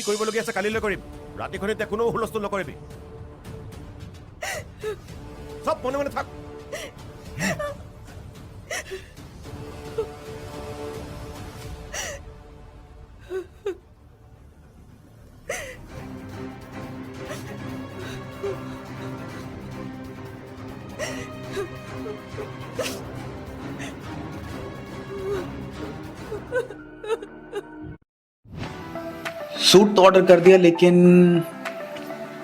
কৰিবলগীয়া আছে কালিলৈ কৰিম। ৰাতিখন এতিয়া কোনো হুলস্থুল নকৰিবি। চব মনে মনে থাক। सूट तो ऑर्डर कर दिया, लेकिन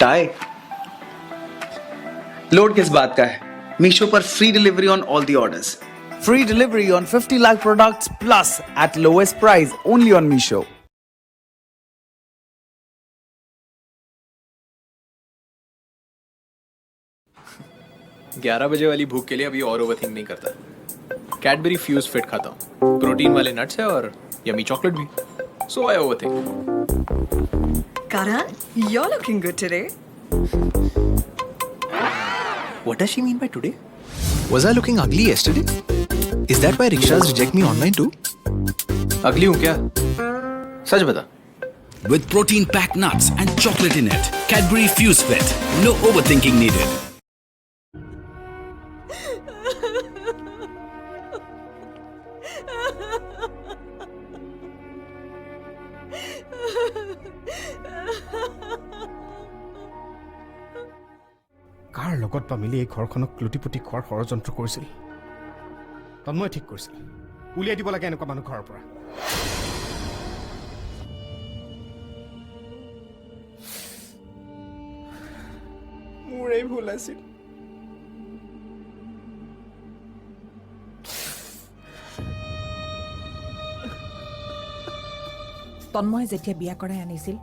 टाई लोड किस बात का है? मीशो पर free delivery on all the orders. Free delivery on 50 lakh products plus at lowest price only on Meesho. 11 बजे वाली भूख के लिए अभी और ओवरथिंक नहीं करता। कैडबरी फ्यूज फिट खाता हूँ, प्रोटीन वाले नट्स है और यमी चॉकलेट भी। So I overthink. Karan, you're looking good today. What does she mean by today? Was I looking ugly yesterday? Is that why rickshaws reject me online too? Ugly हूँ क्या? सच बता। With protein packed nuts and chocolate in it, Cadbury Fuse Fit. No overthinking needed. কাৰ লগত বা মিলি এই ঘৰখনক লুটি পুটি খোৱাৰ ষড়যন্ত্ৰ কৰিছিল? তন্ময় ঠিক কৰিছিল, উলিয়াই দিব লাগে এনেকুৱা মানুহ ঘৰৰ পৰা। মোৰেই ভুল আছিল। তন্ময়ে যেতিয়া বিয়া কৰাই আনিছিল,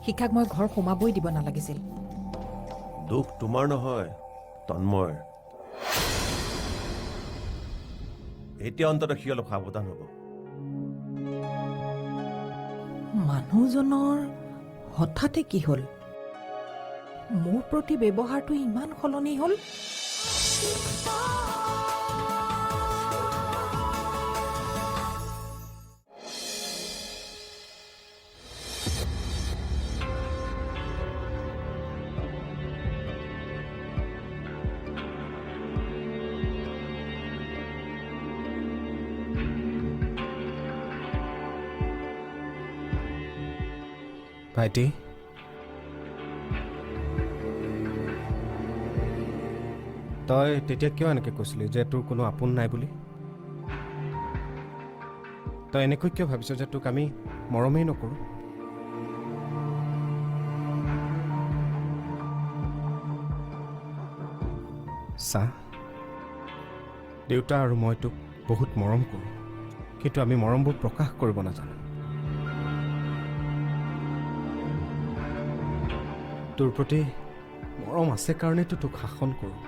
শিখাক মই ঘৰ সোমাবই দিব নালাগিছিল। দুখ তোমাৰ নহয়, তন্ময়ৰ। এতিয়া অন্ততঃ সি অলপ সাৱধান হ'ব। মানুহজনৰ হঠাতে কি হ'ল? মোৰ প্ৰতি ব্যৱহাৰটো ইমান সলনি হ'ল। ভাইটি, তই তেতিয়া কিয় এনেকৈ কৈছিলি যে তোৰ কোনো আপোন নাই বুলি? তই এনেকৈ কিয় ভাবিছ যে তোক আমি মৰমেই নকৰোঁ? চা, দেউতা আৰু মই তোক বহুত মৰম কৰোঁ, কিন্তু আমি মৰমবোৰ প্ৰকাশ কৰিব নাজানো। তোৰ প্ৰতি মৰম আছে কাৰণেতো তোক শাসন কৰোঁ,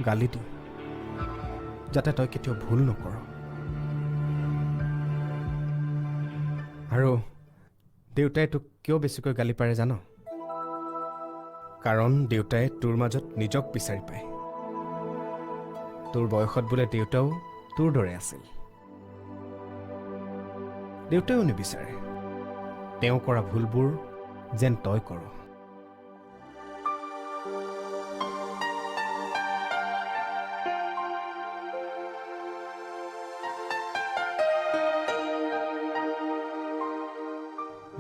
গালি দিওঁ, যাতে তই কেতিয়াও ভুল নকৰ। আৰু দেউতাই তোক কিয় বেছিকৈ গালি পাৰে জান? কাৰণ দেউতাই তোৰ মাজত নিজক বিচাৰি পায়। তোৰ বয়সত বোলে দেউতাও তোৰ দৰে আছিল। দেউতাইও নিবিচাৰে তেওঁ কৰা ভুলবোৰ যেন তই কৰ।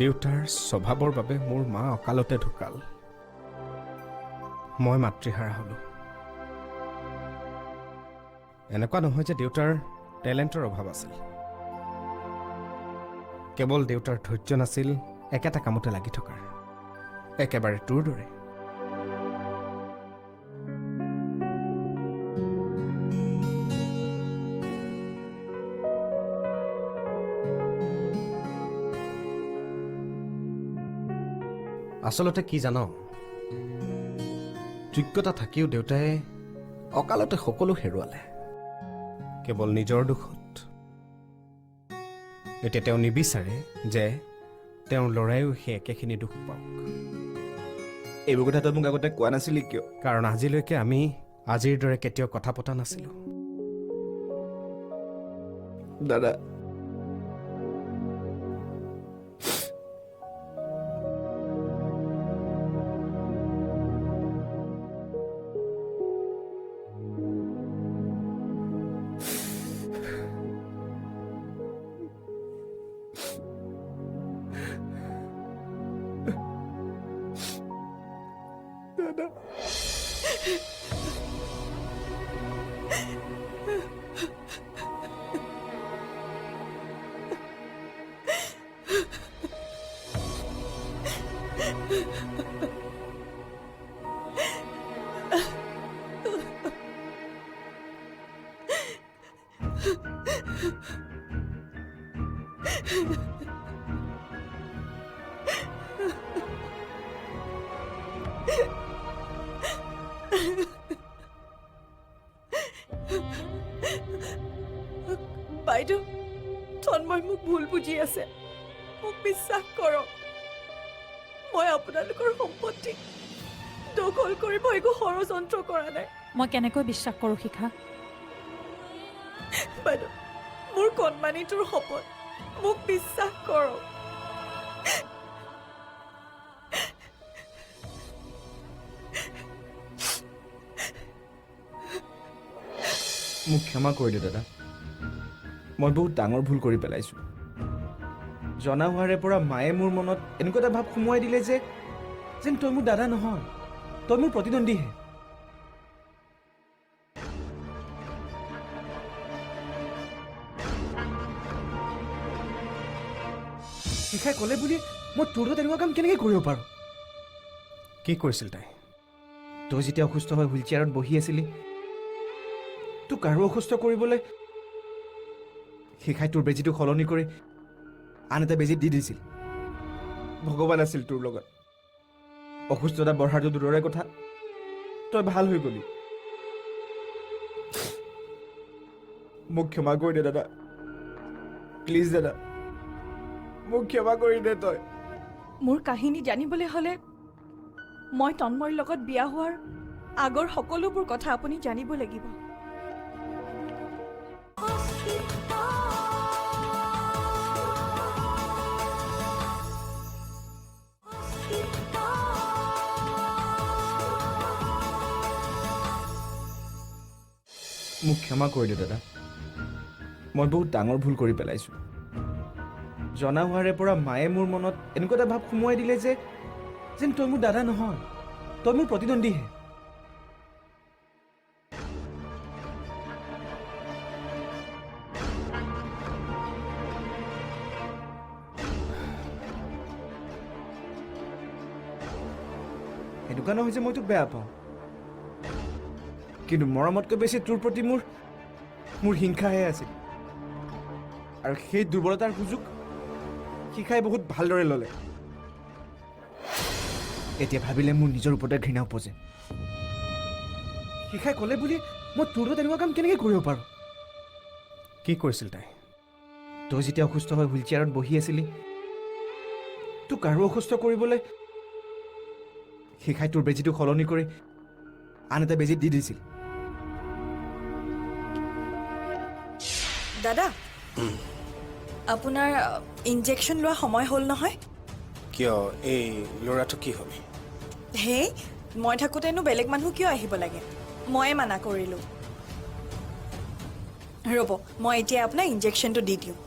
দেউতাৰ স্বভাৱৰ বাবে মোৰ মা অকালতে ঢুকাল। মই মাতৃহাৰা হ'লোঁ। এনেকুৱা নহয় যে দেউতাৰ টেলেণ্টৰ অভাৱ আছিল, কেৱল দেউতাৰ ধৈৰ্য নাছিল একেটা কামতে লাগি থকাৰ, একেবাৰে তোৰ দৰে। আচলতে কি জান, যোগ্যতা থাকিও দেউতাই অকালতে সকলো হেৰুৱালে, কেৱল নিজৰ দুখত। এতিয়া তেওঁ নিবিচাৰে যে তেওঁৰ ল'ৰায়ো সেই একেখিনি দুখ পাওক। এইবোৰ কথা তই মোক আগতে কোৱা নাছিলি কিয়? কাৰণ আজিলৈকে আমি আজিৰ দৰে কেতিয়াও কথা পতা নাছিলোঁ। দাদা, বাইদেউ, তন্ময় মোক ভুল বুজি আছে। মোক বিশ্বাস কৰক, মই আপোনালোকৰ সম্পত্তি দখল কৰিব একো ষড়যন্ত্ৰ কৰা নাই। মই কেনেকৈ বিশ্বাস কৰোঁ শিখা? বাইদেউ, মোৰ কণমানিটোৰ শপত, মোক বিশ্বাস কৰক। মোক ক্ষমা কৰি দে দাদা, মই বহুত ডাঙৰ ভুল কৰি পেলাইছোঁ। জনা হোৱাৰে পৰা মায়ে মোৰ মনত এনেকুৱা এটা ভাৱ সোমোৱাই দিলে যে যেন তই মোৰ দাদা নহয়, তই মোৰ প্ৰতিদ্বন্দ্বীহে। শিখাই ক'লে বুলি মই তোৰ লগত এনেকুৱা কাম কেনেকৈ কৰিব পাৰোঁ? কি কৰিছিল তাই? তই যেতিয়া অসুস্থ হৈ হুইল চেয়াৰত বহি আছিলি, তোক আৰু অসুস্থ কৰিবলৈ শিখাই তোৰ বেজীটো সলনি কৰি আন এটা বেজী দি দিছিল। ভগৱান আছিল তোৰ লগত। অসুস্থতা বঢ়াটো দূৰৰে কথা, তই ভাল হৈ গ'লি। মোক ক্ষমা কৰি দে দাদা, প্লিজ দাদা, মোক ক্ষমা কৰি দে তই। মোৰ কাহিনী জানিবলৈ হ'লে মই তন্ময়ৰ লগত বিয়া হোৱাৰ আগৰ সকলোবোৰ কথা আপুনি জানিব লাগিব। মোক ক্ষমা কৰি দে দাদা, মই বহুত ডাঙৰ ভুল কৰি পেলাইছোঁ। জনা হোৱাৰে পৰা মায়ে মোৰ মনত এনেকুৱা এটা ভাৱ সোমোৱাই দিলে যে যেন তই মোৰ দাদা নহয়, তই মোৰ প্ৰতিদ্বন্দ্বীহে। এনেকুৱা নহয় যে মই তোক বেয়া পাওঁ, কিন্তু মৰমতকৈ বেছি তোৰ প্ৰতি মোৰ মোৰ হিংসাহে আছিল। আৰু সেই দুৰ্বলতাৰ সুযোগ শিখাই বহুত ভালদৰে ল'লে। এতিয়া ভাবিলে মোৰ নিজৰ ওপৰতে ঘৃণা উপজে। শিখাই ক'লে বুলি মই তোৰ লগত এনেকুৱা কাম কেনেকৈ কৰিব পাৰোঁ? কি কৰিছিল তাই? তই যেতিয়া অসুস্থ হৈ হুইল চেয়াৰত বহি আছিলি, তোক আৰু অসুস্থ কৰিবলৈ শিখাই তোৰ বেজীটো সলনি কৰি আন এটা বেজী দি দিছিল। দাদা, আপোনাৰ ইনজেকশ্যন লোৱা সময় হ'ল নহয়? কিয়, এই ল'ৰাটো কি হ'ল? হেই, মই থাকোঁতেনো বেলেগ মানুহ কিয় আহিব লাগে? ময়ে মানা কৰিলোঁ। ৰ'ব, মই এতিয়া আপোনাৰ ইনজেকশ্যনটো দি দিওঁ।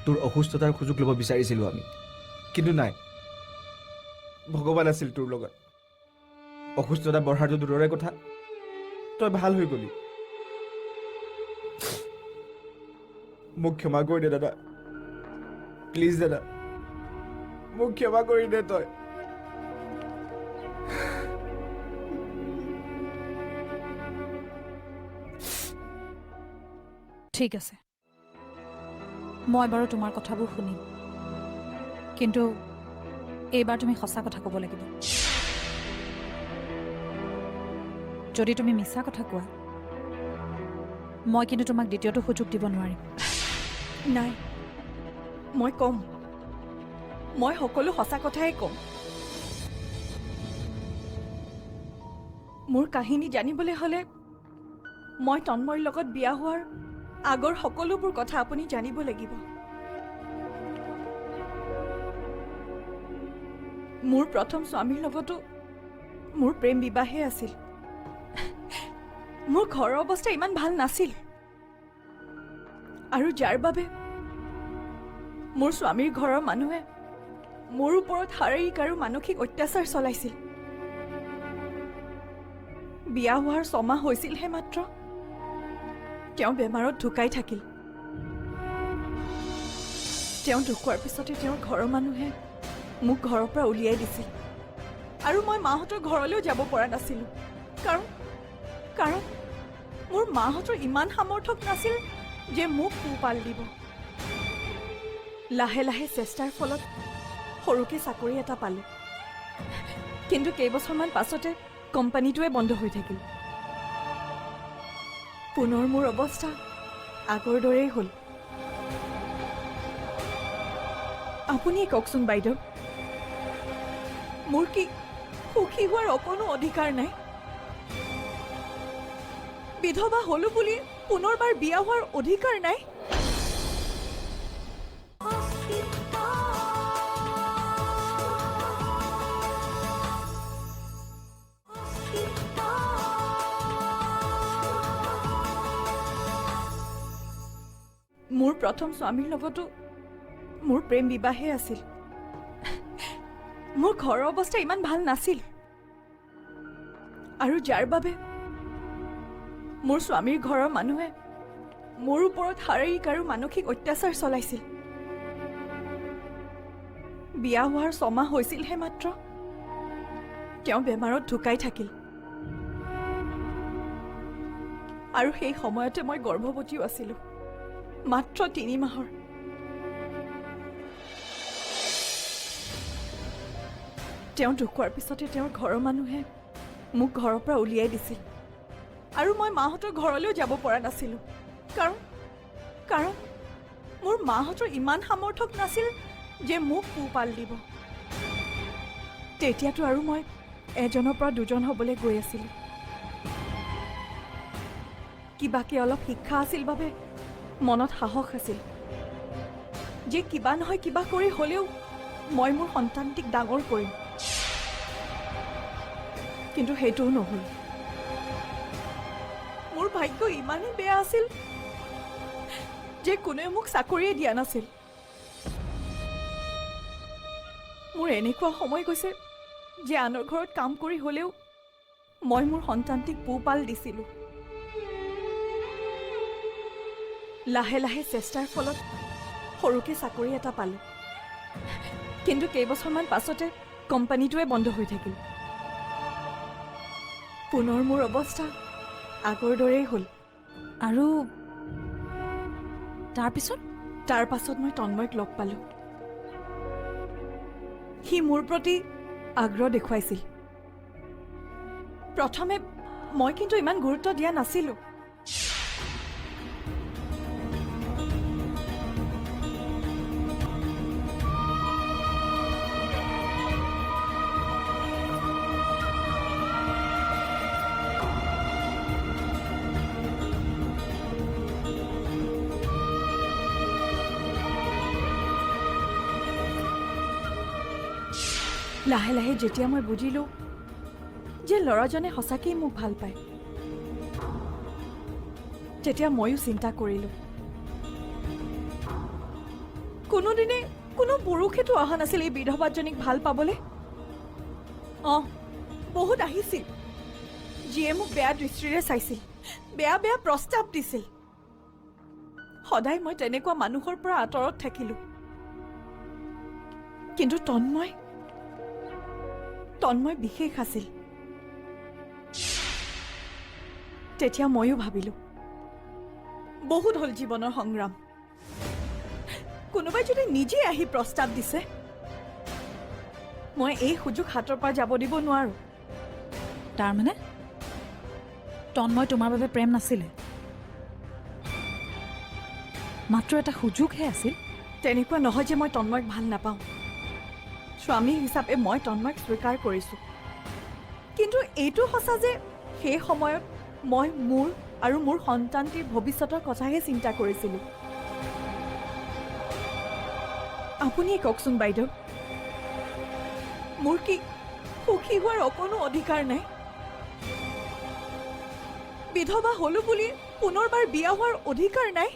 তোৰ অসুস্থতাৰ সুযোগ ল'ব বিচাৰিছিলোঁ আমি, কিন্তু নাই, ভগৱান আছিল তোৰ লগত। অসুস্থতা বঢ়াটো দূৰৰে কথা, তই ভাল হৈ গ'লি। মোক ক্ষমা কৰি দে দাদা, প্লিজ দাদা, মোক ক্ষমা কৰি দে তই। ঠিক আছে, মই বাৰু তোমাৰ কথাবোৰ শুনিম, কিন্তু এইবাৰ তুমি সঁচা কথা ক'ব লাগিব। যদি তুমি মিছা কথা কোৱা, মই কিন্তু তোমাক দ্বিতীয়টো সুযোগ দিব নোৱাৰিম। নাই, মই ক'ম, মই সকলো সঁচা কথাই ক'ম। মোৰ কাহিনী জানিবলৈ হ'লে মই তন্ময়ৰ লগত বিয়া হোৱাৰ আগৰ সকলোবোৰ কথা আপুনি জানিব লাগিব। মোৰ প্ৰথম স্বামীৰ লগতো মোৰ প্ৰেম বিবাহে আছিল। মোৰ ঘৰৰ অৱস্থা ইমান ভাল নাছিল আৰু যাৰ বাবে মোৰ স্বামীৰ ঘৰৰ মানুহে মোৰ ওপৰত শাৰীৰিক আৰু মানসিক অত্যাচাৰ চলাইছিল। বিয়া হোৱাৰ 6 মাহ হৈছিলহে মাত্ৰ, তেওঁ বেমাৰত ঢুকাই থাকিল। তেওঁ ঢুকোৱাৰ পিছতে তেওঁৰ ঘৰৰ মানুহে মোক ঘৰৰ পৰা উলিয়াই দিছিল আৰু মই মাহঁতৰ ঘৰলৈও যাব পৰা নাছিলোঁ, কাৰণ কাৰণ মোৰ মাহঁতৰ ইমান সামৰ্থক নাছিল যে মোক পোহপাল দিব। লাহে লাহে চেষ্টাৰ ফলত সৰুকৈ চাকৰি এটা পালোঁ, কিন্তু কেইবছৰমান পাছতে কোম্পানীটোৱে বন্ধ হৈ থাকিল। পুনৰ মোৰ অৱস্থা আগৰ দৰেই হ'ল। আপুনিয়ে কওকচোন বাইদেউ, মোৰ কি সুখী হোৱাৰ অকণো অধিকাৰ নাই? বিধৱা হলো বুলি পুনৰবাৰ বিয়া হোৱাৰ অধিকাৰ নাই? মোৰ প্ৰথম স্বামীৰ লগতো মোৰ প্ৰেম বিবাহে আছিল। মোৰ ঘৰৰ অৱস্থা ইমান ভাল নাছিল আৰু যাৰ বাবে মোৰ স্বামীৰ ঘৰৰ মানুহে মোৰ ওপৰত শাৰীৰিক আৰু মানসিক অত্যাচাৰ চলাইছিল। বিয়া হোৱাৰ 6 মাহ হৈছিলহে মাত্ৰ, তেওঁ বেমাৰত ঢুকাই থাকিল আৰু সেই সময়তে মই গৰ্ভৱতীও আছিলোঁ, মাত্ৰ 3 মাহৰ। তেওঁ ঢুকোৱাৰ পিছতে তেওঁৰ ঘৰৰ মানুহে মোক ঘৰৰ পৰা উলিয়াই দিছিল আৰু মই মাহঁতৰ ঘৰলৈও যাব পৰা নাছিলোঁ, কাৰণ কাৰণ মোৰ মাহঁতৰ ইমান সামৰ্থক নাছিল যে মোক পোহপাল দিব। তেতিয়াতো আৰু মই এজনৰ পৰা দুজন হ'বলৈ গৈ আছিলোঁ। কিবাকে অলপ শিক্ষা আছিল বাবে মনত সাহস আছিল যে কিবা নহয় কিবা কৰি হ'লেও মই মোৰ সন্তানটিক ডাঙৰ কৰিম, কিন্তু সেইটোও নহ'ল। মোৰ ভাগ্য ইমানেই বেয়া আছিল যে কোনেও মোক চাকৰিয়ে দিয়া নাছিল। মোৰ এনেকুৱা সময় গৈছে যে আনৰ ঘৰত কাম কৰি হ'লেও মই মোৰ সন্তানটিক পোহপাল দিছিলোঁ। লাহে লাহে চেষ্টাৰ ফলত সৰুকৈ চাকৰি এটা পালোঁ, কিন্তু কেইবছৰমান পাছতে কোম্পানীটোৱে বন্ধ হৈ থাকিল। পুনৰ মোৰ অৱস্থা আগৰ দৰেই হ'ল। আৰু তাৰপিছত? তাৰ পাছত মই তন্ময়ক লগ পালোঁ। সি মোৰ প্ৰতি আগ্ৰহ দেখুৱাইছিল। প্ৰথমে মই কিন্তু ইমান গুৰুত্ব দিয়া নাছিলোঁ। লাহে লাহে যেতিয়া মই বুজিলোঁ যে ল'ৰাজনে সঁচাকেই মোক ভাল পায়, তেতিয়া ময়ো চিন্তা কৰিলোঁ। কোনোদিনে কোনো পুৰুষেতো অহা নাছিল এই বিধৱাজনীক ভাল পাবলৈ। অঁ, বহুত আহিছিল যিয়ে মোক বেয়া দৃষ্টিৰে চাইছিল, বেয়া বেয়া প্ৰস্তাৱ দিছিল। সদায় মই তেনেকুৱা মানুহৰ পৰা আঁতৰত থাকিলোঁ, কিন্তু তন্ময় তন্ময় বিশেষ আছিল। তেতিয়া ময়ো ভাবিলোঁ, বহুত হ'ল জীৱনৰ সংগ্ৰাম। কোনোবাই যদি নিজে আহি প্ৰস্তাৱ দিছে, মই এই সুযোগ হাতৰ পৰা যাব দিব নোৱাৰোঁ। তাৰমানে? তন্ময় তোমাৰ বাবে প্ৰেম নাছিলে, মাত্ৰ এটা সুযোগহে আছিল। তেনেকুৱা নহয় যে মই তন্ময়ক ভাল নাপাওঁ। স্বামী হিচাপে মই তন্ময়ক স্বীকাৰ কৰিছোঁ, কিন্তু এইটো সঁচা যে সেই সময়ত মই মোৰ আৰু মোৰ সন্তানটিৰ ভৱিষ্যতৰ কথাহে চিন্তা কৰিছিলোঁ। আপুনিয়ে কওকচোন বাইদেউ, মোৰ কি সুখী হোৱাৰ অকণো অধিকাৰ নাই? বিধৱা হ'লো বুলি পুনৰবাৰ বিয়া হোৱাৰ অধিকাৰ নাই?